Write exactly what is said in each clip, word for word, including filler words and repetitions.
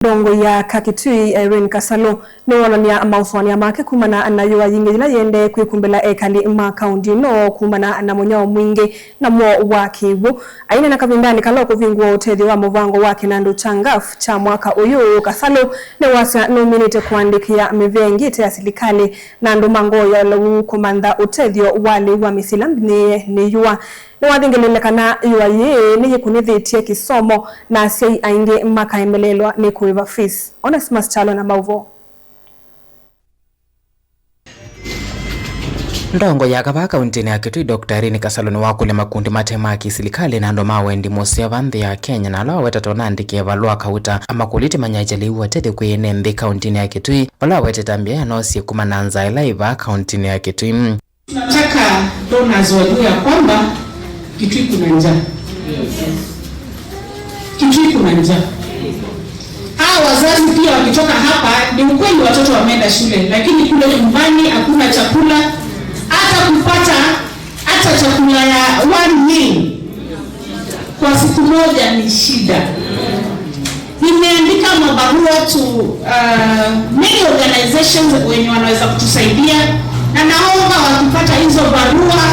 Ndongoi ya Kakitui, Irene Kasalu, nĩwonany'a maũsũanĩa make kumana na yũa yingĩ yĩla yĩendee kwĩkumbĩla ekali ma kaunti ĩno kumana na mũnyao mwingĩ na mwo wa kĩw'ũ. Aineena kavindanĩ kala ũkũvingũa ũtethyo wa mũvango wa kĩnandũ kya ngaf kya mwaka ũyũ, Kasalu nĩwasya nũminĩte kũandĩkĩa mĩvĩa ĩngĩ ĩte ya silikalĩ na andũ ma ngoo ya ũlau kũmantha ũtethyo wa lĩu wa mĩsĩ ĩla mbinĩĩe nĩ yũa. Nĩwathingĩlĩĩle kana yũa yĩĩ nĩyĩkunĩthĩtye kĩsomo na asyai aingĩ makaemeleelwa nĩ kũĩva fees. Onesmus Kyalo na maũvoo. Ndongoi ya kavaa kauntinĩ ya Kitui, Doctor Irene Kasalu, nĩwakũlya makundi mate ma kĩsilikalĩ na andũ ma wendi mũseo va nthĩ ya Kenya, na ala waweta ta ũnaandĩkĩe valũa kauta amakũlĩtye manyaĩĩkye lĩu wa ũtethyo kwĩ ene nthĩ kauntinĩ ya Kitui, vala wawetete ambĩa yanosie kuma na nzaa ĩla ĩvaa kauntinĩ ya Kitui. Tunataka donors wajue ya kwamba Kitui kuna njaa. Kitui kuna njaa. Hawa wazazi pia wakitoka hapa, ni ukweli watoto wameenda shule, lakini kule nyumbani hakuna chakula. Hata kupata hata chakula ya one meal kwa siku moja ni shida. Nimeandika mabarua to, uh, many organizations wenye wanaweza kutusaidia, na naomba wakipata hizo barua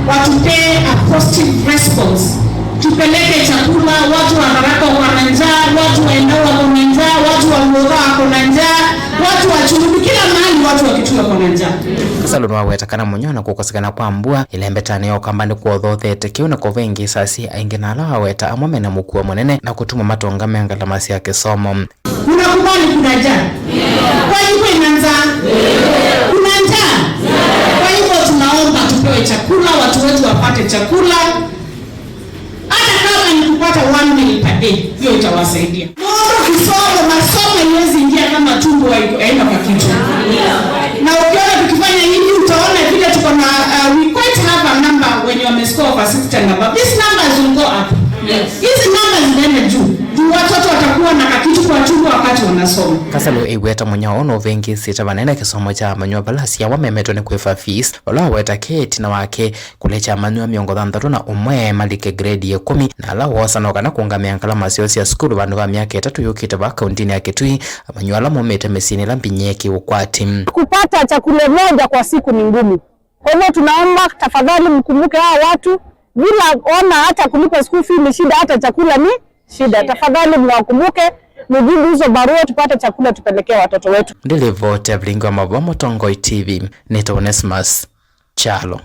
watupee a positive response. Tupeleke chakula, watu wa Tharaka wako na njaa, watu wa Endau wako na njaa, watu wa Muthaiga wako na njaa, watu wa Chulubi, kila mahali watu wa Kitui wako na njaa. Kasalu nĩwaweta kana mũnyao na kũkosekana kwa mbua ĩlembetanĩ ya Ũkamba nĩkwothothete kĩu na kũvĩngĩĩsa asyai aingĩ, na ala waweta amwe mena mũkuo mũnene na kũtuma matũngame ngalama sya kĩsomo. Mnakubali kuna njaa? Kwani kwĩna njaa? Kuna njaa? Kwa hivyo tunaomba tupewe chakula, watu wetu wapate chakula. Hata kama ni kupata one meal per day, hiyo itawasaidia. Masomo, masomo haiwezi ingia kama tumbo haiko-, haina kwa kichwa. Na ukiona tukifanya hivi, utaona vile tuko na, uh, we quite have a number wenye wamescore over sixty and above. These numbers will go up. Hizi namba zinaenda juu. Juu watoto watakuwa na kakitu kwa tumbo wakati wanasoma. Kasalu eweta mũnyao ũũ nũvĩngĩĩsĩte vanene kĩsomo kya amanyĩw'a vala asyawa memetwe nĩ kwĩva fees, vala waweta ke ĩtina wake kũlekya amanyĩw'a mĩongo thanthatũ na ũmwe malike grade ya ĩkũmi, na ala woosa no kana kũũngamĩa ngalama syoo sya sukulu vandũ va myaka ĩtatũ yũkĩte vaa kauntinĩ ya Kitui, amanyĩw'a ala maumĩte mĩsyĩnĩ ĩla mbinyĩe kĩũkwati. Kupata chakula moja kwa siku ni ngumu. Kwa hivyo tunaomba tafadhali mkumbuke hawa watu, bila ona hata kulipa school fee ni shida, hata chakula ni shida. Tafadhali mwakumbuke, mjibu hizo barua tupate chakula tupelekee watoto wetu. Ndilivoti ya vilingi wa mavoo Mũtongoi T V, nĩtawa Onesmus Kyalo.